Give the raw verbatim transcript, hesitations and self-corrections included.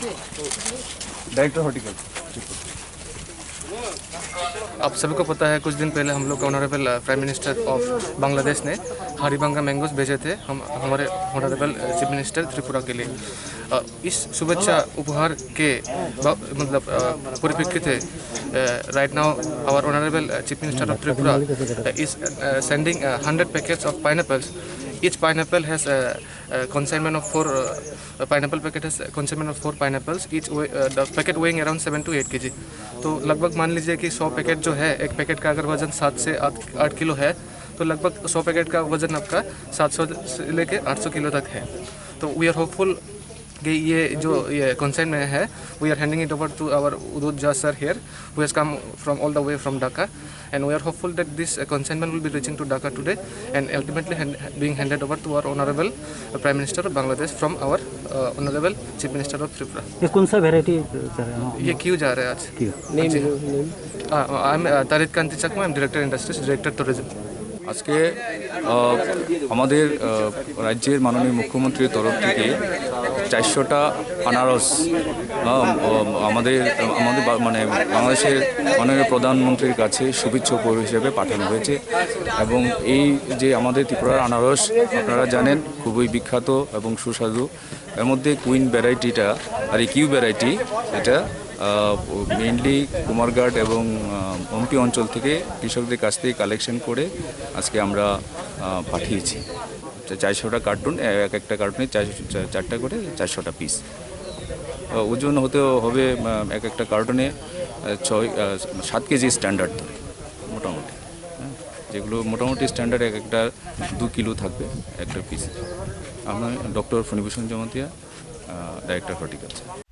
Director horticulture. आप सभी को पता है, कुछ दिन पहले हम लोग का honourable prime minister of Bangladesh ने हाड़ीभांगा मैंगोज भेजे थे हम हमारे ऑनरेबल चीफ मिनिस्टर त्रिपुरा के लिए। अ, इस शुभेच्छा उपहार के ब- मतलब अ, परिप्रेक्षित है, right now our honorable chief minister of Tripura is sending hundred packets of pineapples. Each pineapple has consignment of four pineapple packet has consignment of four pineapples, each weigh, uh, the packet weighing around seven to eight kg। तो लगभग मान लीजिए कि सौ पैकेट जो है, एक पैकेट का अगर वजन सात से आठ आठ किलो है, तो लगभग सौ पैकेट का वजन आपका सात सौ से लेके आठ सौ किलो तक है। तो we are hopeful कि ये जो ये कंसाइनमेंट है, we are handing it over to our Udud Jha sir here, who has come from all the way from Dhaka, and we are hopeful that this uh, consignment will be reaching to Dhaka today and ultimately hand, being handed over to our honorable uh, Prime Minister of Bangladesh from our uh, honorable Chief Minister of Tripura। ये कौन सा variety, sir? हाँ। ये क्यों जा रहा है आज? क्यों? हाँ, I am uh, Tarit Kanti Chakma, I am Director Industries, Director Tourism। আজকে আহ, আমাদের আহ, রাজ্যের মাননীয় মুখ্যমন্ত্রীর তরফ থেকে চারশোটা আনারস আহ, আমাদের আমাদের বা- মানে বাংলাদেশের মাননীয় প্রধানমন্ত্রীর কাছে শুভেচ্ছা উপহার হিসেবে পাঠানো হয়েছে। এবং এই যে আমাদের ত্রিপুরার আনারস, আপনারা জানেন, খুবই বিখ্যাত এবং সুস্বাদু। এর মধ্যে কুইন ভ্যারাইটিটা আর এই কিউ ভ্যারাইটি, এটা মেইনলি কুমারঘাট এবং আহ, হম্পি অঞ্চল থেকে কৃষকদের কাছ থেকে কালেকশন করে আজকে আমরা আহ, পাঠিয়েছি। চা- চারশোটা কার্টুন, এক একটা কার্টুনে চার চারটা করে চারশোটা পিস। ওজন হতে হবে আহ, এক একটা কার্টুনে আহ, ছয় আহ, সাত কেজি স্ট্যান্ডার্ড ধরে মোটামুটি। হ্যাঁ, যেগুলো মোটামুটি স্ট্যান্ডার্ড এক একটা দু কিলো থাকবে একটা পিস। আমি ডক্টর ফণিভূষণ জমাতিয়া, ডাইরেক্টর হর্টিকালচার।